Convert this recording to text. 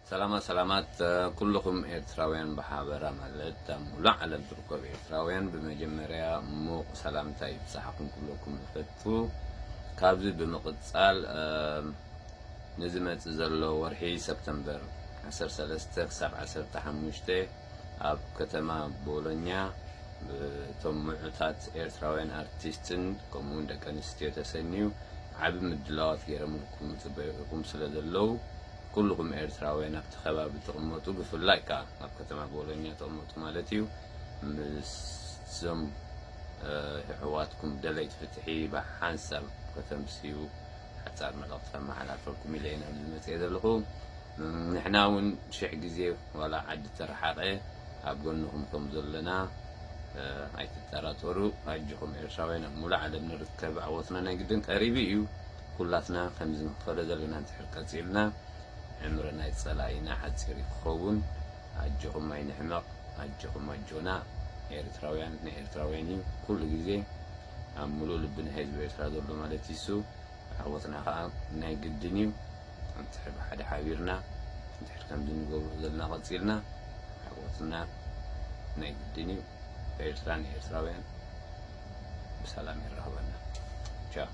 ሰላማት ሰላማት ኩልኹም ኤርትራውያን ብሓበራ፣ ማለት ኣብ ሙሉእ ዓለም ትርከቡ ኤርትራውያን፣ ብመጀመርያ ሙቕ ሰላምታ ይብጻሕኩም ኩለኩም እፈቱ። ካብዚ ብምቕጻል ንዝመጽእ ዘሎ ወርሒ ሰፕተምበር ዓሰርተ ሰለስተ ክሳብ ዓሰርተ ሓሙሽተ ኣብ ከተማ ቦሎኛ እቶም ምዑታት ኤርትራውያን ኣርቲስትን ከምኡውን ደቂ ኣንስትዮ ተሰንዩ ዓቢ ምድላዋት ገይሮምልኩም ይጽበዩኹም ስለ ዘለዉ፣ ኩልኹም ኤርትራውያን ኣብቲ ከባቢ ትቕመጡ፣ ብፍላይ ከኣ ኣብ ከተማ ቦሎኛ ትቕመጡ ማለት እዩ፣ ምስዞም የሕዋትኩም ደለይቲ ፍትሒ ብሓንሳብ ከተምስዩ ሓጻር መልእኽቲ ከመሓላልፈልኩም ኢለ እየ ናብዚ መጽየ ዘለኹ። ንሕና እውን ሽሕ ግዜ ዋላ ዓዲ ተረሓቐ ኣብ ጎንኹም ከም ዘለና ኣይትጠራጠሩ። ኣጆኹም ኤርትራውያን ኣብ ሙሉእ ዓለም ንርከብ፣ ዓወትና ናይ ግድን ቀሪቡ እዩ። ኩላትና ከምዚ ንኽፈሎ ዘለና እንድሕር ቀጺልና ዕምሪ ናይ ጸላኢና ሓጺር እዩ ክኸውን። ኣጆኹም ኣይንሕመቕ፣ ኣጆኹም ኣጆና። ኤርትራውያን ናይ ኤርትራውያን እዩ ኩሉ ግዜ ኣብ ሙሉእ ልቢ ናይ ህዝቢ ኤርትራ ዘሎ ማለት እዩ። እሱ ዓወትና ከዓ ናይ ግድን እዩ። እንድሕር ብሓደ ሓቢርና እንድሕር ከምዚ ንገብሮ ዘለና ቀፂልና ዓወትና ናይ ግድን እዩ። ኤርትራ ንኤርትራውያን ብሰላም የራኽበና። ቻው።